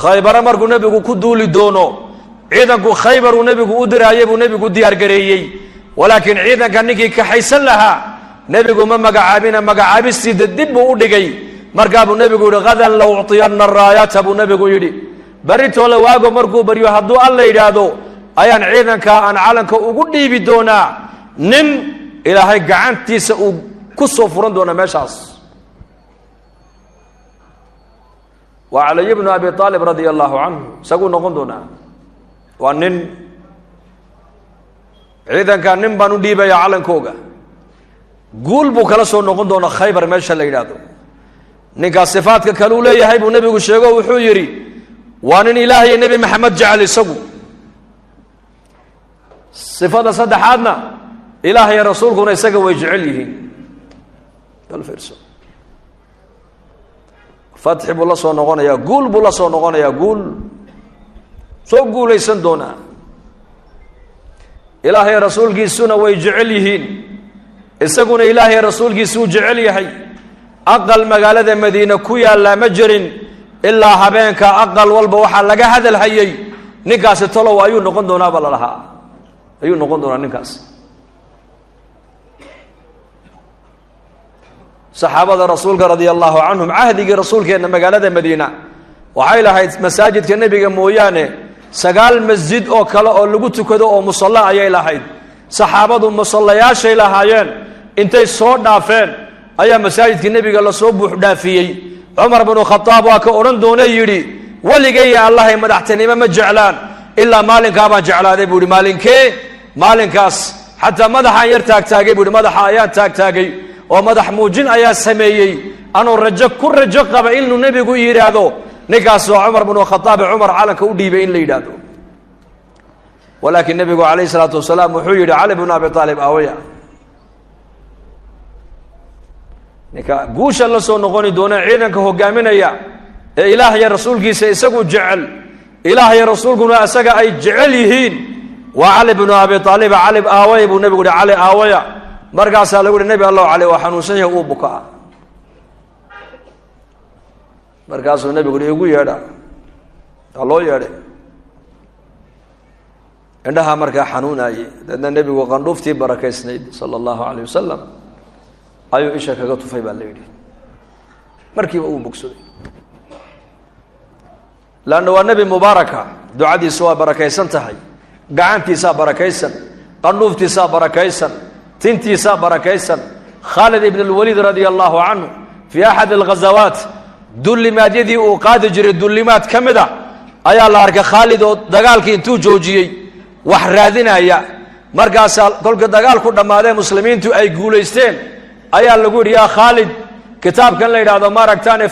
Khaybare markuu nebigu ku duuli doono, ciidanku Khaybar uu nebigu u diraayay buu nebigu diyaargareeyey. Walaakiin ciidanka ninkii kaxaysan lahaa nebigu ma magacaabina, magacaabistiida dib buu u dhigay. Markaa buu nebigu yidhi: "Hadan la ucطiyanna raayata," buu nebigu yidhi. Baritoole waago markuu baryo, hadduu Alla yidhaahdo, ayaan ciidanka aan calanka ugu dhiibi doonaa nin Ilaahay gacantiisa uu ku soo furan doona meeshaas. Waa Caliy bnu Abi Aalib radia allahu canhu, isaguu noqon doonaa. Waa nin ciidanka, nin baan u dhiibaya calankooga, guul buu kala soo noqon doonaa Khaybar meesha la yidhaahdo. Ninkaas sifaadka kale uu leeyahay buu nebigu sheego. Wuxuu yidhi: waa nin Ilaahay iyo Nebi Maxamed jecel isagu. Sifada saddexaadna, Ilaah iyo rasuulkuna isaga way jecel yihiin. Bal fiirso, fatxi buu la soo noqonayaa, guul buu la soo noqonayaa, guul soo guulaysan doonaa. Ilaahay rasuulkiisuna way jecel yihiin, isaguna Ilaahay rasuulkiisuu jecel yahay. Aqal magaalada Madiine ku yaallaa ma jirin ilaa habeenka aqal walba waxaa laga hadal hayay: ninkaasi tolow ayuu noqon doonaa? Ba lalahaa, ayuu noqon doonaa ninkaas. Saxaabada rasuulka radia allahu canhum, cahdigii rasuulkeenna magaalada Madiina waxay lahayd masaajidka nebiga mooyaane 9 masjid oo kale oo lagu tukado oo musalla ayay lahayd. Saxaabadu musallayaashay lahaayeen intay soo dhaafeen ayaa masaajidka nebiga lasoo buuxdhaafiyey. Cumar binu Khadaab waa ka odhan doona, yidhi: "Weligaya Allahay madaxtinimo ma jeclaan ilaa maalinkaa baan jeclaaday," buu yihi. Maalinkee? Maalinkaas xataa madaxaan yar taagtaagay, buu yihi. Madaxa ayaan taagtaagay oo madax muujin ayaa sameeyey, anuu rajo ku rajo qaba inuu nebigu yidhaahdo: "Ninkaas waa Cumar binu Khadaab, Cumar calanka u dhiibay," in la yidhaahdo. Walaakiin nebigu calayhi salaatu wasalaam wuxuu yidhi: "Cali bnu Abi Aalib aawaya?" Ninka guusha la soo noqoni doona, ciidanka hogaaminaya, ee Ilaah iyo rasuulkiisa isagu jecel, Ilaah iyo rasuulkuna isaga ay jecel yihiin, waa Cali bnu Abi Aaliba. "Cali aawaya?" buu nebigu yihi. "Cali aawaya?" Markaasaa lagu yihi: "Nebi Allahu, Cali waa xanuunsan yahay, uu bukaa." Markaasuu nebigu yihi: "Igu yeedha." Waa loo yeedhay. Indhaha markaa xanuunaayey. Deedna nebigu qandhuuftii barakaysnayd sala allahu alayh wasalam ayuu isha kaga tufay, baa la yidhi. Markiiba uu bogsaday, leanna waa nebi mubaaraka, ducadiisu waa barakaysan tahay, gacantiisaa barakaysan, qandhuuftiisaa barakaysan, tintiisaa barakaysan. Khaalid ibn اlwaliid radia allahu canhu, fii axad alghazawaat, dullimaadyadii uu qaadi jiray dullimaad ka mid a ayaa la arkay Khaalid oo dagaalkii intuu joojiyey wax raadinaya. Markaasaa kolka dagaalku dhammaadee muslimiintu ay guulaysteen ayaa lagu yidhi: "Yaa Khaalid, kitaabkan la yidhahdo maaragtaane